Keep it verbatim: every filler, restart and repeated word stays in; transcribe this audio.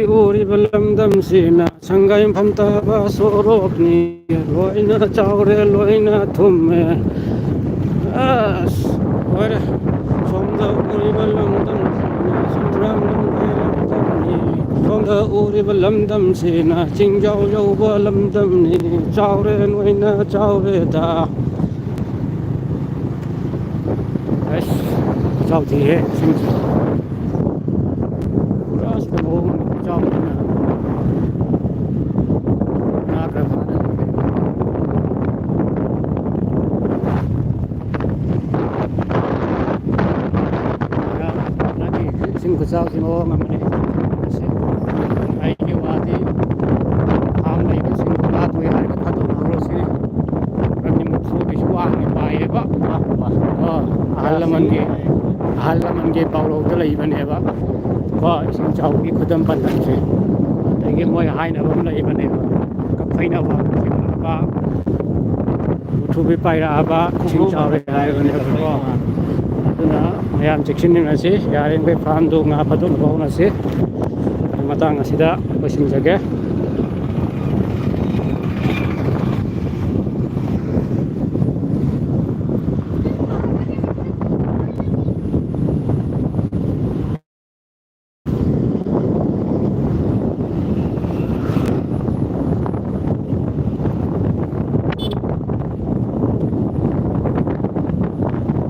ꯎꯔꯤꯕ ꯂꯝꯗꯝꯁꯤꯅ ꯁꯪꯒꯥꯏ ꯃꯐꯝ ꯇꯥꯕ ꯁꯣꯔꯣꯛꯅꯤ꯫ ꯂꯣꯏꯅ ꯆꯥꯎꯔꯦ, ꯂꯣꯏꯅ ꯊꯨꯝꯃꯦ꯫ ꯑꯁ, ꯂꯣꯏꯔꯦ꯫ ꯁꯣꯝꯗ ꯎꯔꯤꯕ ꯂꯝꯗꯝꯁꯤꯅ ꯁꯝꯕ꯭ꯔꯥꯝ ꯂꯝꯒꯤ ꯂꯝꯗꯝꯅꯤ꯫ ꯁꯣꯝꯗ ꯎꯔꯤꯕ ꯂꯝꯗꯝꯁꯤꯅ ꯆꯤꯡꯖꯥꯎ ꯌꯧꯕ ꯂꯝꯗꯝꯅꯤ꯫ ꯆꯥꯎꯔꯦ, ꯂꯣꯏꯅ ꯆꯥꯎꯔꯦꯗ꯫ ꯑꯁ, ꯈꯨꯆꯥꯎ ꯊꯤꯍꯦ ꯏꯁꯤꯡꯁꯦ꯫ ꯄꯨꯔꯥ ꯁꯤꯗ ꯃꯑꯣꯡ ꯑꯃ ꯈꯨꯆꯥꯎ ꯑꯃ꯫ ꯉꯥ ꯈꯔ ꯐꯥꯅ ꯂꯩꯔꯦ꯫ ꯄꯨꯔꯥ ꯏꯁꯤꯡ ꯈꯨꯆꯥꯎꯁꯤ ꯃꯑꯣꯡ ꯑꯃꯅꯤ꯫ ꯑꯩꯒꯤ ꯋꯥꯗꯤ ꯐꯥꯝ ꯂꯩꯕꯁꯤꯡ ꯉꯥ ꯊꯣꯛꯑꯦ ꯍꯥꯏꯔꯒ ꯊꯥꯗꯣꯛꯍꯧꯔꯁꯤꯅꯦ꯫ ꯃꯔꯝꯗꯤ ꯃꯨꯛꯊ꯭ꯔꯨꯕꯤꯁꯨ ꯋꯥꯡꯅ ꯄꯥꯏꯌꯦꯕ꯫ ꯀꯣ, ꯑꯍꯜ ꯂꯃꯟꯒꯤ, ꯑꯍꯜ ꯂꯃꯟꯒꯤ ꯄꯥꯎꯔꯧꯗ ꯂꯩꯕꯅꯦꯕ꯫ ꯀꯣ, ꯏꯁꯤꯡ ꯆꯥꯎꯕꯒꯤ ꯈꯨꯗꯝ ꯄꯟꯊꯛꯁꯦ꯫ ꯑꯗꯒꯤ ꯃꯣꯏ ꯍꯥꯏꯅꯕ ꯑꯃ ꯂꯩꯕꯅꯦꯕ꯫ ꯀꯛꯐꯩꯅ ꯋꯥꯡ ꯆꯤꯡꯉꯛꯑꯕ, ꯃꯨꯛꯊ꯭ꯔꯨꯕꯤ ꯄꯥꯏꯔꯛꯑꯕ, ꯏꯁꯤꯡ ꯆꯥꯎꯔꯦ ꯍꯥꯏꯕꯅꯦꯕꯀꯣ꯫ ꯑꯗꯨꯅ ꯃꯌꯥꯝ ꯆꯦꯛꯁꯤꯟꯃꯤꯟꯅꯁꯤ, ꯌꯥꯔꯤꯃꯈꯩ ꯐꯥꯝꯗꯨ ꯉꯥ ꯐꯥꯗꯣꯛꯅꯕ ꯍꯣꯠꯅꯁꯤ꯫ ꯃꯇꯥꯡ ꯑꯁꯤꯗ ꯂꯣꯏꯁꯤꯟꯖꯒꯦ꯫